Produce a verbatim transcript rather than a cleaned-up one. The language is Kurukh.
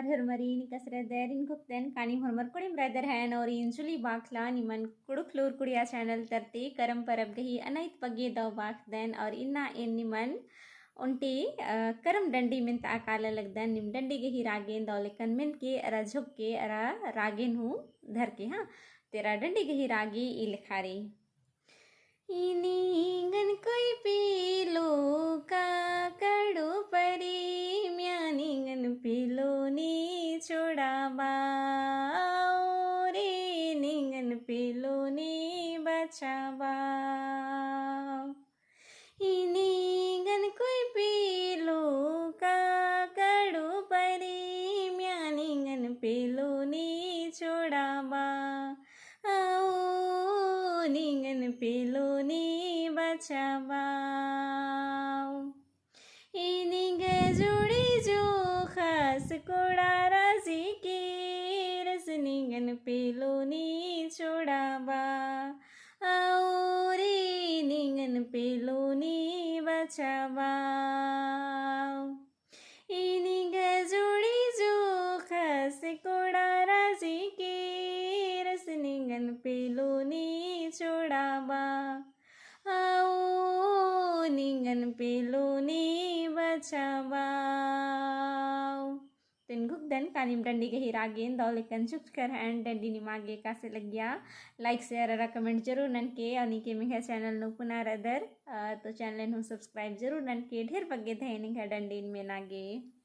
होरमरिन कसरे दैरिन घुकदेन कानी होरमर कुड़िम रदर हैन और इंजुली बाखला निमन कुड़ुख लूर कुड़िया channel तरती करम परब गही अनैत पग्गे दव बाखदेन और इन्ना एन निमन ओन्टी, अ, करम डंडी मेन्ता काला लगदन निम डंडी गही रागेन दव लेकन मेन्त के अरा झुक के अरा रागेन हूँ धर के, हाँ, तेरा डंडी गही रागे ई लेखा रई। ई निंगन कोई पीलो का कड़ू परी, म्या निंगन पीलो नी छोड़ाबा, ओ रे निंगन पीलो नी बचाबा। ई निंगन कोई पीलो का कड़ू परी, म्या निंगन पीलो नी छोड़ाबा, आओ निंगन पीलो नी बचाबा। ई निंग जोड़ी जो खास कोड़ा राजी केरस निंगन पीलो नी छोड़ाबा, आओ रे निंगन पीलो नी बचाबा। ई निंग जोड़ी जो खास कोड़ा राजी केरस निंगन पीलो नी छोड़ाबा, आओ निंगन पीलो नी बचाबा। तेन घुकदेन कानिम डंडी गही रागेन दव लेकन चुप कर हैन डंडी निमागे कासे लग्गिया। Like, share अरा comment जरूर ननके, और नीके मेघा channel नू पुना रदर, अ, तो channel नू subscribe जरूर ननके। ढेर पग्गे धैनिंग है डंडीन मेनागे।